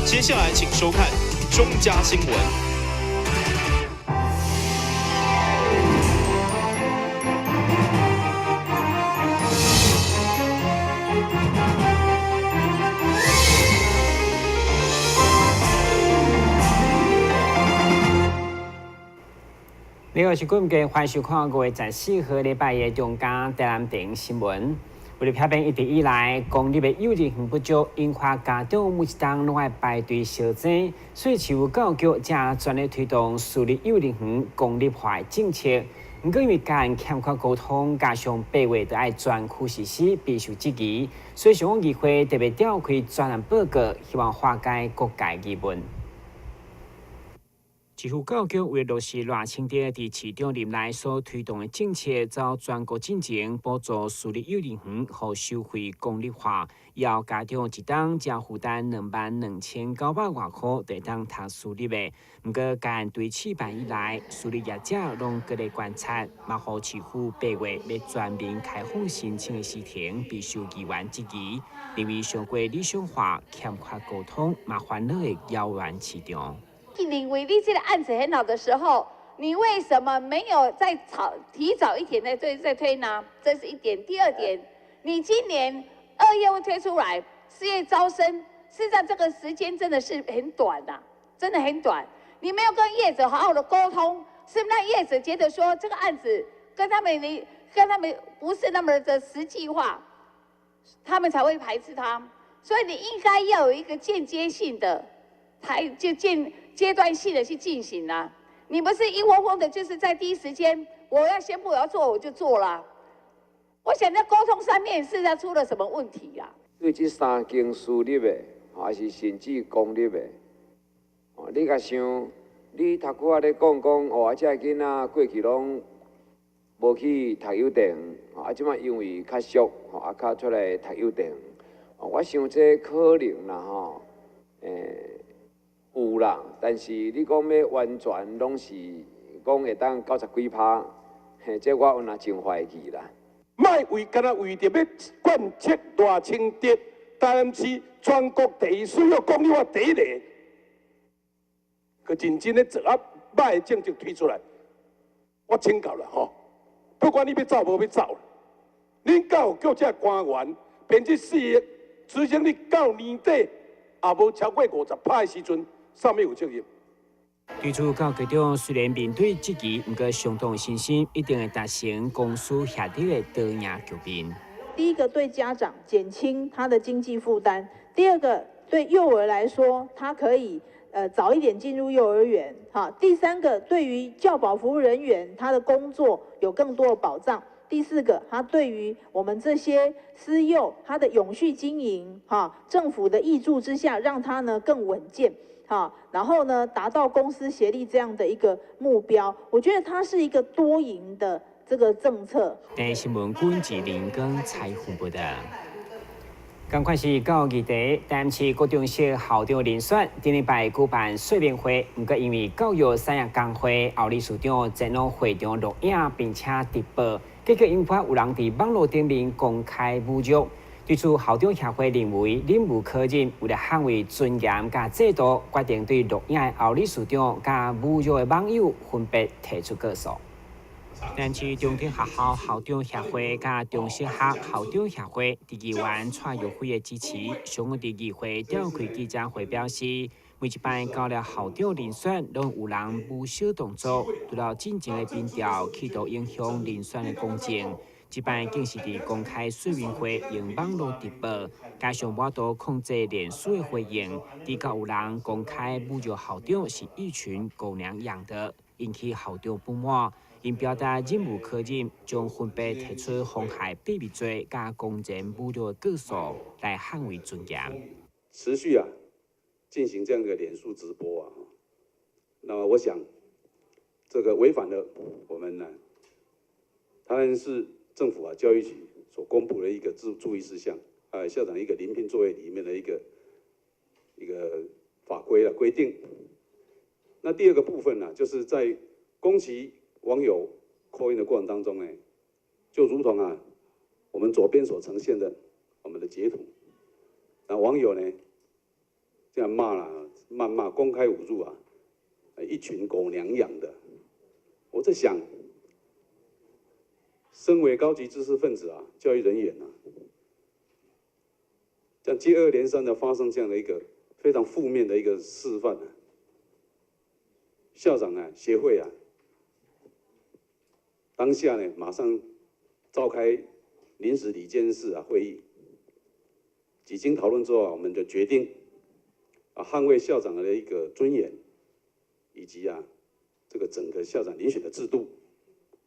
接下來請收看中嘉新聞。你好，是顧嘅歡迎收看5月14號禮拜一中嘉台南電新聞。為了避免一直以來公立的幼兒園不足，引發家長每一冬攏愛排隊相爭，所以市府教育局才全力推動私立幼兒園公立化的政策。毋過因為家人欠缺溝通，加上8月就愛全區實施，備受質疑，所以上議會特別召開專案報告，希望化解各界疑問。市府教育局為落實賴清德佇市長任內所推動的政策，走全國進前補助私立幼兒園予收費公立化，要家長一冬才負擔22,900外箍，就會當讀私立的。毋過，家人對試辦以來，私立業者攏閣咧觀察，嘛予市府8月欲全面開放申請的時程，備受議員質疑，認為傷過理想化、欠缺溝通，嘛煩惱會擾亂市場。認為你這個案子很好的時候，你為什麼沒有再早提早一點再推再推呢？這是一點。第二點，你今年2月會推出來，4月招生，事實上這個時間真的是很短吶，真的很短。你沒有跟業者好好的溝通，是不是讓業者覺得說這個案子跟他們你跟他們不是那麼的實際化，他們才會排斥他。所以你應該要有一個間接性的，才就間。階段性的去進行啊，你不是一窩蜂的，就是在第一時間我要宣布我要做，我就做了。我想在溝通上面是在出了什麼問題啊？對這三間私立的，還是甚至公立的，哦，你共想，你頭拄仔咧講講，哦，這个囡仔過去攏無去讀幼稚園，啊，這擺因為較俗，啊，較出來讀幼稚園，我想這可能啦，吼，有啦，但是你講欲完全攏是講會當九十幾趴，嘿，這我有若真懷疑啦。莫為干焦為著欲貫徹賴清德，台南市全國第一需要公立化第一个，閣認真咧做啊，歹的政策推出來，我請教啦吼，不管你欲走無欲走，恁教育局這官員編這4億，執行力到年底也無超過50%的時陣。啥物有責任？對此，教育局長雖然面對質疑，毋過相當有信心，一定會達成公私協力的多贏局面。第一個對家長減輕他的經濟負擔，第二個對幼兒來說，他可以早一點進入幼兒園。哈，第三個對於教保服務人員，他的工作有更多的保障。第四個，他對於我們這些私幼，他的永續經營，哈，政府的挹注之下，讓他呢更穩健。好，然後呢，達到公私協力這樣的一個目標，我覺得它是一個多贏的這個政策。台新聞軍志林剛採訪報道。仝款是教育議題，台南市國中小校長遴選，頂禮拜舉辦說明會，毋過因為教育產業工會後理事長前往會場錄影並且直播，結果引發有人佇網路頂面公開侮辱。對此，校長協會認為忍無可忍，為了捍衛尊嚴佮制度，決定對錄影的後理事長佮侮辱的網友分別提出告訴。台南市中正學校校長協會佮中小學校長協會佇議員蔡玉輝的支持，上午佇議會召開記者會表示，每一擺到了校長遴選，攏有人無小動作，除了進前的民調，企圖影響遴選的公正。這擺更是佇公開說明會用網路直播，加上無法度控制臉書的回應，的確有人公開侮辱校長是一群狗娘養的，引起校長不滿。𪜶表達忍無可忍，將分別提出妨害秘密罪佮公然侮辱的告訴來捍衛尊嚴。持續啊進行這樣的臉書直播啊，那麼我想這個違反了我們呢，台南市政府啊，教育局所公布的一個注意事項，啊，校長一個遴聘作業裡面的一個法規的規定。那第二個部分呢，就是在攻擊網友 call in 的過程當中呢，就如同啊，我們左邊所呈現的我們的截圖，那網友呢，這樣罵啦，謾罵，公開侮辱啊，一群狗娘養的。我在想，身為高級知識分子啊，教育人員啊，這樣接二連三的發生這樣的一個非常負面的一個示範啊，校長啊，協會啊，當下呢，馬上召開臨時理監事啊會議，幾經討論之後啊，我們就決定啊，捍衛校長的一個尊嚴，以及啊，這個整個校長遴選的制度，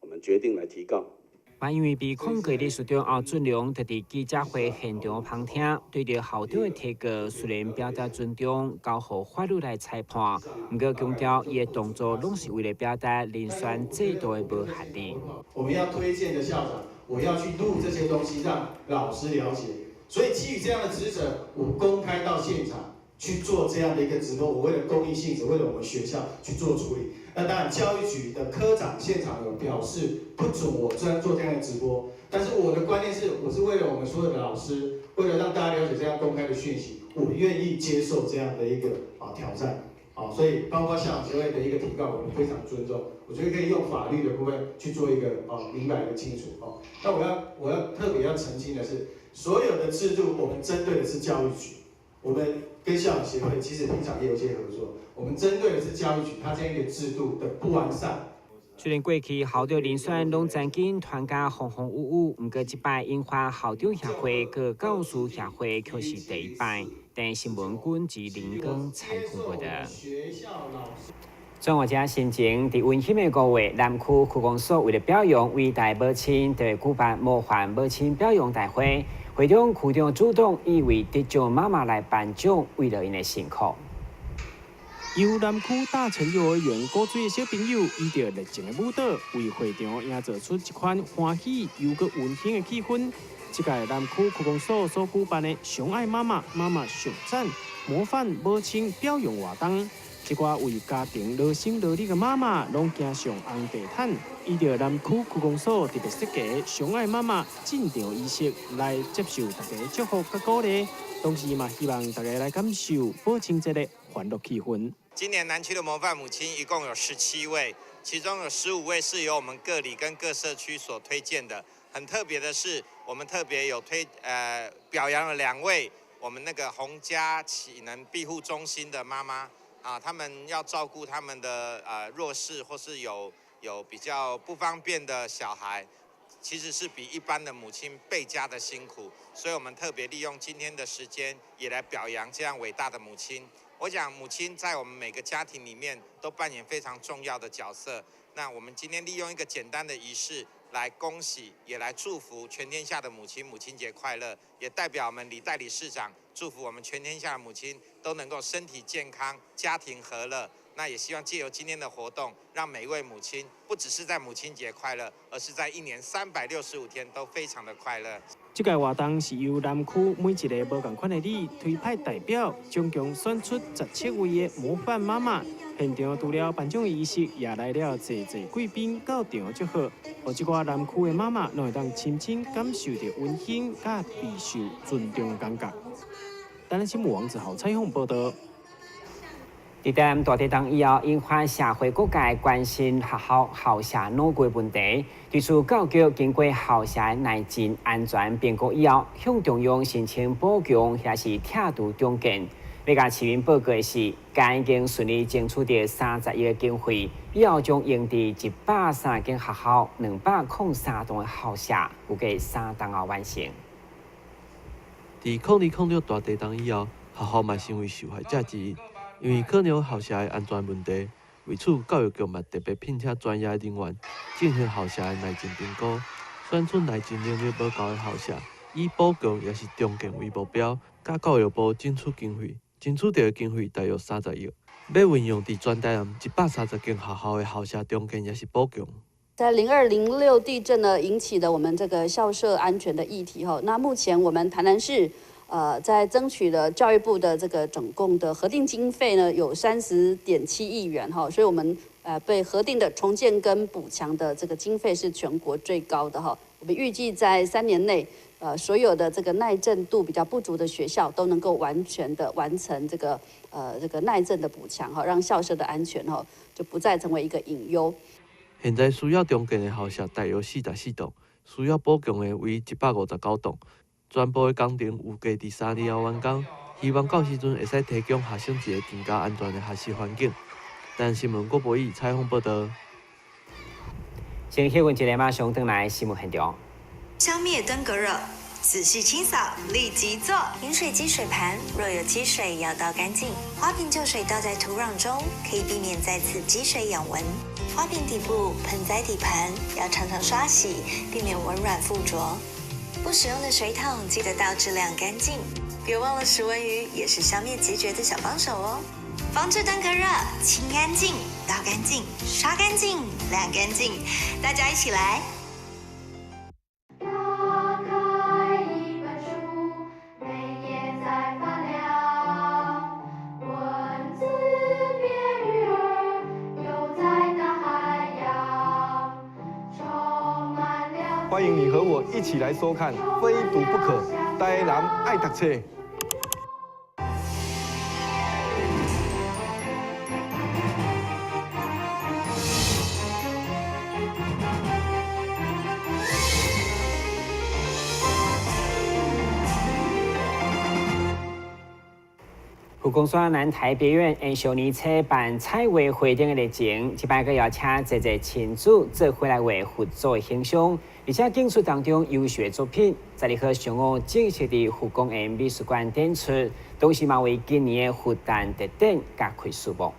我們決定來提告。因為被控告理事長歐俊良特佇記者會現場旁聽，對著校長的提告雖然表達尊重，交予法律來裁判，毋過強調伊的動作攏是為了表達遴選制度的無效力。我們要推薦的校長，我要去錄這些東西，讓老師了解。所以基於這樣的職責，我公開到現場去做這樣的一個直播。我為了公益性質，為了我們學校去做處理。那當然，教育局的科長現場有表示不准我這樣做這樣的直播，但是我的觀念是，我是為了我們所有的老師，為了讓大家了解這樣公開的訊息，我願意接受這樣的一個挑戰，所以包括校長協會的一個提告，我們非常尊重，我覺得可以用法律的部分去做一個明白的清楚哦。那我要特別要澄清的是，所有的制度我們針對的是教育局，我們跟校長協會其實平常也有一些合作。我們針對的是教育局，它這樣一個制度的不完善。雖然過去校長遴選攏曾經傳甲風風雨雨，毋過這擺引發校長協會佮教師協會卻是第一擺。台視新聞軍及林光採訪報道。轉換這心情，佇溫馨的5月，南區區公所為了表揚偉大母親，特舉辦模範母親表揚大會。會中區長主動以為得獎媽媽來頒獎，慰勞𪜶的辛苦。由南區大成幼兒園古錐的小朋友，依著熱情的舞蹈，為會場營造出一款歡喜又閣溫馨的氣氛。這屆南區區公所所舉辦的“上愛媽媽，媽媽上讚”模範母親表揚活動，這寡為家庭勞心勞力的媽媽，攏行上紅地毯，依著南區區公所特別設計“上愛媽媽”進場儀式來接受大家祝福佮鼓勵，同時嘛希望大家來感受母親節的歡樂氣氛。今年南區的模範母親一共有17位，其中有15位是由我們各里跟各社區所推薦的。很特別的是，我們特別有表揚了兩位我們那個洪家啟能庇護中心的媽媽啊，他們要照顧他們的弱勢或是有比較不方便的小孩，其實是比一般的母親倍加的辛苦，所以我們特別利用今天的時間，也來表揚這樣偉大的母親。我想母親在我們每個家庭裡面都扮演非常重要的角色。那我們今天利用一個簡單的儀式來恭喜，也來祝福全天下的母親，母親節快樂！也代表我們李代理市長祝福我們全天下的母親都能夠身體健康，家庭和樂。那也希望借由今天的活動，讓每一位母親不只是在母親節快樂，而是在一年365天都非常的快樂。這個活動是由南區每一个無仝款的里推派代表，總共選出17位的模範媽媽。現場除了頒獎儀式，也來了濟濟貴賓到場祝賀，予這寡南區的媽媽攏會當深深感受著溫馨佮備受尊重的感覺。台南新聞王子豪採訪報道。佇台南大地震以後，引發社會各界關心學校校舍老舊問題。對此，教育局經過校舍耐震安全評估以後，向中央申請補強抑是拆除重建。欲共市民報告的是，已經順利爭取著30億的經費，以後將用佇130間學校、203棟的校舍，預計3冬後完成。佇2006大地震以後，學校嘛成為受害者之一。因為考量校舍的安全問題，為此教育局嘛特別聘請專業人員進行校舍的耐震評估，選出耐震能力無夠的校舍，以補強抑是重建為目標，佮教育部爭取經費，爭取著的經費大約30億，欲運用佇全台南130間學校的校舍重建抑是補強。在0206地震呢引起的我們這個校舍安全的議題吼，那目前我們台南市在爭取了教育部的這個總共的核定經費呢，有30.7億元哈，所以我們被核定的重建跟補強的這個經費是全國最高的哈。我們預計在3年內，所有的這個耐震度比較不足的學校都能夠完全的完成這個耐震的補強哈，讓校舍的安全哈就不再成為一個隱憂。現在需要重建的校舍大約44棟，需要補強的為159棟，全部的工程預計佇3年後完工，希望到時陣會使提供學生一個更加安全的學習環境。台新聞郭博義採訪報道。先休困一下，馬上轉來新聞現場。消滅登革熱，仔細清掃，立即做。飲水機水盤若有積水，要倒乾淨。花瓶舊水倒在土壤中，可以避免再次積水養蚊。花瓶底部、盆栽底盤要常常刷洗，避免蚊卵附着。不使用的水桶記得倒置晾乾淨。別忘了食蚊魚也是消滅孑孓的小幫手哦。防治登革熱，清乾淨，倒乾淨，刷乾淨，晾乾淨，大家一起來。打開一本書，每頁在發亮，文字變魚兒，游在大海洋，充滿了。歡迎你和我一起來收看《非讀不可》，台南愛讀冊。佛光山南台別院沿上年初辦彩畫會展的熱情，這擺閣邀請濟濟親子做伙來畫佛祖的形象，而且展出當中優秀的作品，12號上午正式佇佛光岩美術館展出，同時嘛為今年的佛誕特展加開序幕。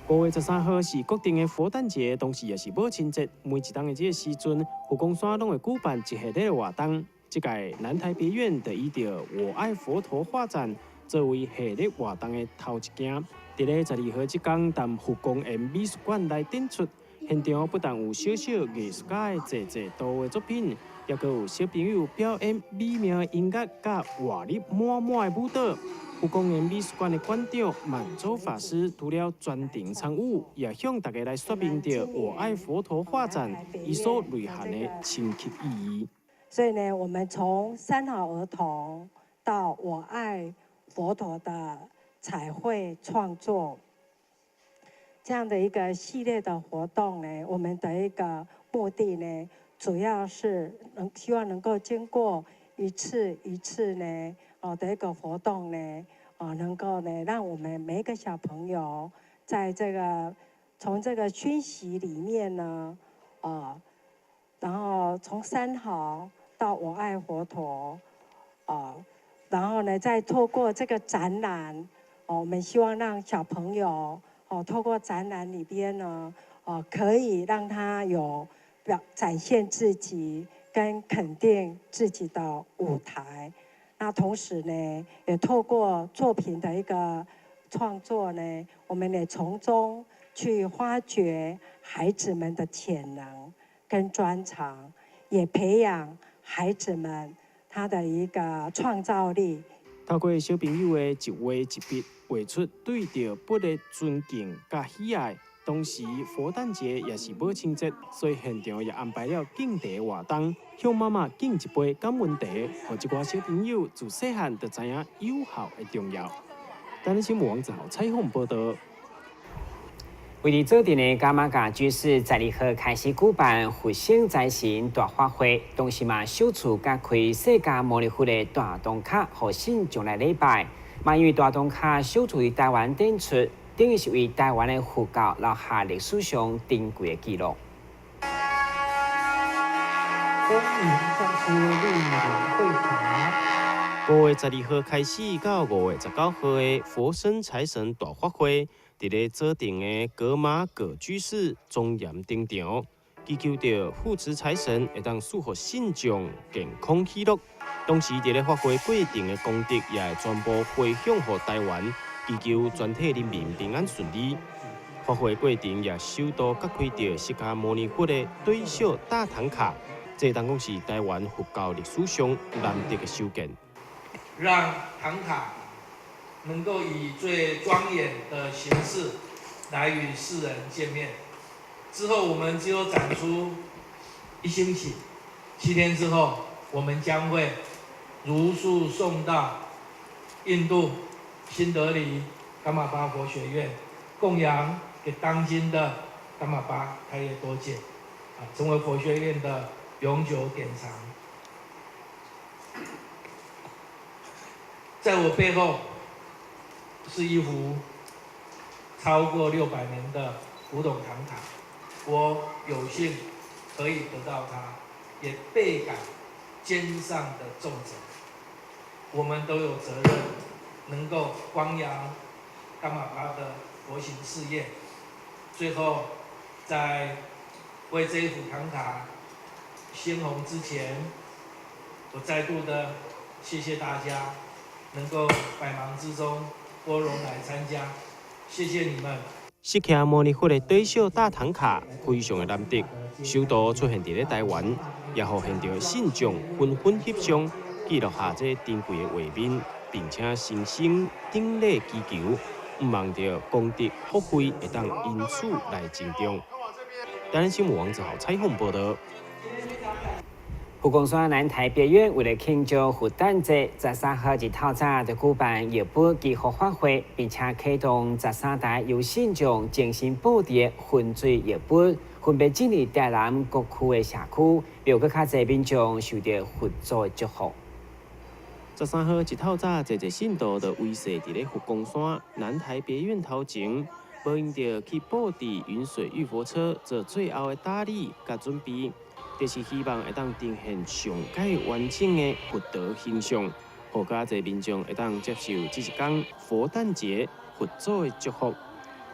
5月13號是國定的佛誕節，同時也是母親節。每一冬的這個時陣，佛光山攏會舉辦一系列的活動。這屆南台別院就以著我愛佛陀畫展作為系列活動的頭一件，佇咧12號這工，佇佛光岩美術館來展出。現場不但有小小藝術家的濟濟圖畫作品，也閣有小朋友表演美妙的音樂，佮活力滿滿的舞蹈。佛光岩美術館的館長滿洲法師除了全程參與，也向大家來說明著我愛佛陀畫展伊所內涵的深刻意義。所以呢，我們從三好兒童到我愛佛陀的彩繪創作，這樣的一個系列的活動呢，我們的一個目的呢，主要是能希望能夠經過一次一次呢，的一個活動呢，能夠呢，讓我們每一個小朋友在這個從這個熏習裡面呢，然後從三好到我愛佛陀，然後呢，再透過這個展覽，我們希望讓小朋友，透過展覽裡邊呢，可以讓他有表展現自己跟肯定自己的舞台。那同時呢，也透過作品的一個創作呢，我們也從中去發掘孩子們的潛能跟專長，也培養孩子們他的一個創造力。透過小朋友的一畫一筆，畫出對著佛的尊敬佮喜愛。同時，佛誕節也是母親節，所以現場也安排了敬茶活動，向媽媽敬一杯感恩茶，予這寡小朋友自細漢就知影友孝的重要。台南新聞王子豪採訪報道。位佇左鎮的噶瑪噶居士，12號開始舉辦佛生財神大法會，同時嘛首次加開釋迦牟尼佛的大唐卡，予信眾來禮拜。嘛因為大唐卡首次佇台灣展出，等於是為台灣的佛教留下歷史上珍貴的記錄。恭迎上師蒞臨會場。5月12號開始到5月19號的佛生財神大法會，佇咧左鎮的噶瑪噶舉寺莊嚴登場，祈求著護持財神會當賜予信眾健康喜樂。同時，佇咧法會過程的功德也會全部回向予台灣，祈求全體人民平安順利。法會過程也首度揭開著釋迦牟尼佛的對笑大唐卡，這當講是台灣佛教歷史上難得的首見。讓唐卡能夠以最莊嚴的形式來與世人見面。之後我們只有展出一星期，7天之後，我們將會如數送到印度新德里噶瑪巴佛學院，供養給當今的噶瑪巴開業多傑，啊，成為佛學院的永久典藏。在我背後是一幅超過600年的古董唐卡，我有幸可以得到它，也倍感肩上的重責。我們都有責任能夠光揚噶瑪巴的佛行事業。最後，在為這一幅唐卡掀紅之前，我再度的謝謝大家能夠百忙之中撥冗來參加，謝謝你們。釋迦牟尼佛的短小大唐卡非常的難得，首度出現佇咧台灣，也予現場的信眾紛紛翕相，記錄下這珍貴的畫面，並且深深頂禮祈求，向望著功德福慧會當因此來增長。台南新聞王子豪採訪報導。佛光山南台別院為了慶祝佛誕節，13號日透早就舉辦藥物祈福法會，並且啟動13台由信眾精心布置的薰水藥鉢，分別進入台南各區的社區，讓閣較濟民眾受著佛祖的祝福。13號一透早，濟濟信徒就圍踅佇咧佛光山南台別院頭前，無閒著去布置雲水浴佛車，做最後的打理佮準備。就是希望會當呈現上蓋完整的佛陀形象，予較濟民眾會當接受這一天佛誕節佛祖的祝福。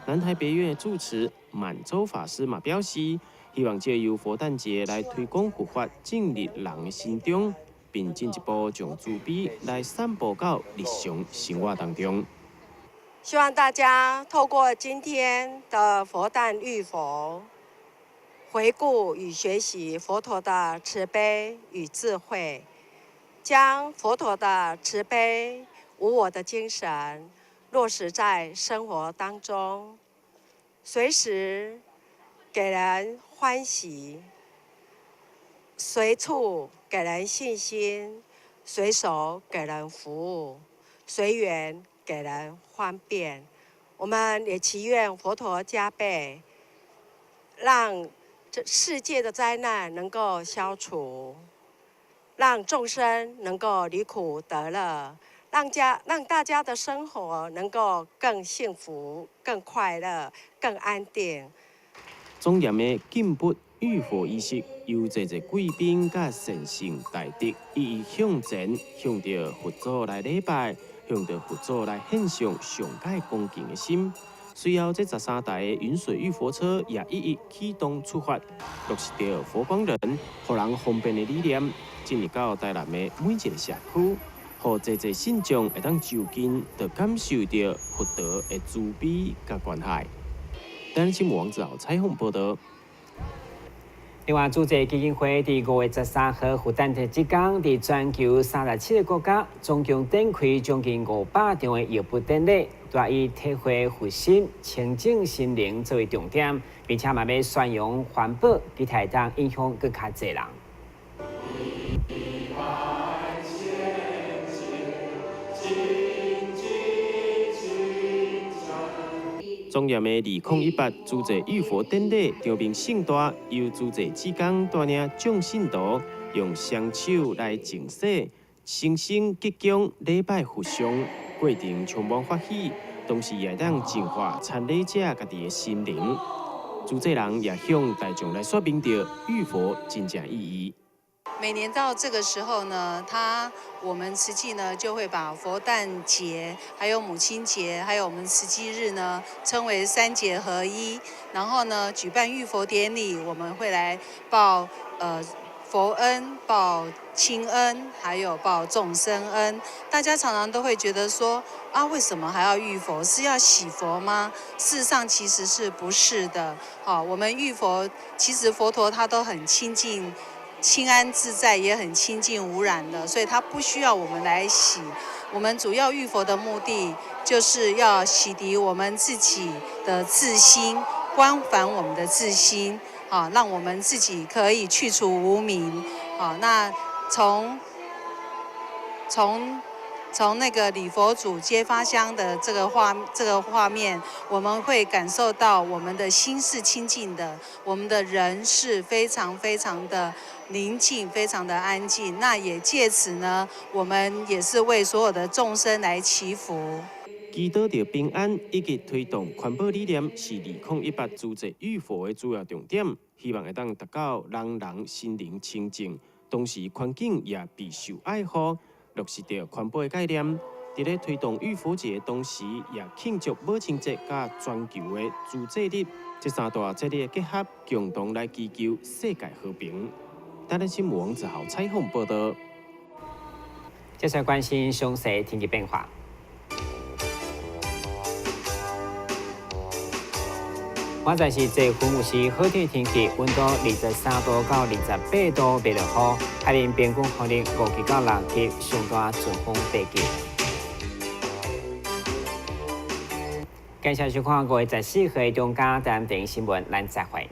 南台別院的住持滿洲法師嘛表示，希望藉由佛誕節來推廣佛法進入人的心中，並進一步將慈悲來散布到日常生活當中。希望大家透過今天的佛誕浴佛，回顧與學習佛陀的慈悲與智慧，將佛陀的慈悲無我的精神落實在生活當中，隨時給人歡喜，隨處給人信心，隨手給人服務，隨緣給人方便。我們也祈願佛陀加被，讓這世界的災難能夠消除，讓眾生能夠離苦得樂，讓大家的生活能夠更幸福、更快樂、更安定。莊嚴的敬佛浴佛儀式，由濟濟貴賓佮善信大德一一向前，向著佛祖來禮拜，向著佛祖來獻上上蓋恭敬的心。隨後，這13台的雲水浴佛車也一一啟動出發，落實著佛光人予人方便的理念，進入到台南的每一个社區，予濟濟信眾會當就近就感受著佛陀的慈悲佮關懷。台南新聞王子豪採訪報導。另外，慈濟基金會佇5月13號佛誕節這天，佇全球37個國家，總共展開將近500場的浴佛典禮，都以體會佛心、清淨心靈作為重點，並且嘛欲宣揚環保，期待當影響閣較濟人。莊嚴的2018慈濟浴佛典禮場面盛大，由慈濟志工帶領眾信徒用雙手來淨洗，深深鞠躬禮拜佛像，過程充滿歡喜，同時也當淨化參禮者家己的心靈。慈濟人也向大眾來說明著浴佛真正意義。每年到這個時候呢，我們慈濟呢就會把佛誕節、還有母親節、還有我們慈濟日呢，稱為三節合一。然後呢，舉辦浴佛典禮，我們會來報佛恩、報親恩，還有報眾生恩。大家常常都會覺得說，啊，為什麼還要浴佛？是要洗佛嗎？事實上其實是不是的。好，我們浴佛，其實佛陀他都很清淨、清安自在，也很清淨無染的，所以他不需要我們來洗。我們主要浴佛的目的，就是要洗滌我們自己的自心，觀返我們的自心，啊，讓我們自己可以去除無明。啊，那從那個禮佛祖接發香的這個畫面，我們會感受到我們的心是清淨的，我們的人是非常非常的寧靜，非常的安靜。那也借此呢，我們也是為所有的眾生來祈福。祈禱著平安以及推動環保理念，是2018主祭浴佛的主要重點。希望會當達到人人心靈清淨，同時環境也備受愛護。落實著環保的概念，佇咧推動浴佛節的同時，也慶祝母親節佮全球的慈濟日，這三大節日的結合，共同來祈求世界和平。台南新聞王子豪採訪報導。接下來關心詳細天氣變化。現在是這分有時好天天氣，溫度23度到28度，袂落雨。海面平均風力5級到6級，上大陣風8級。感謝收看5月14號中嘉台電視新聞，咱再會。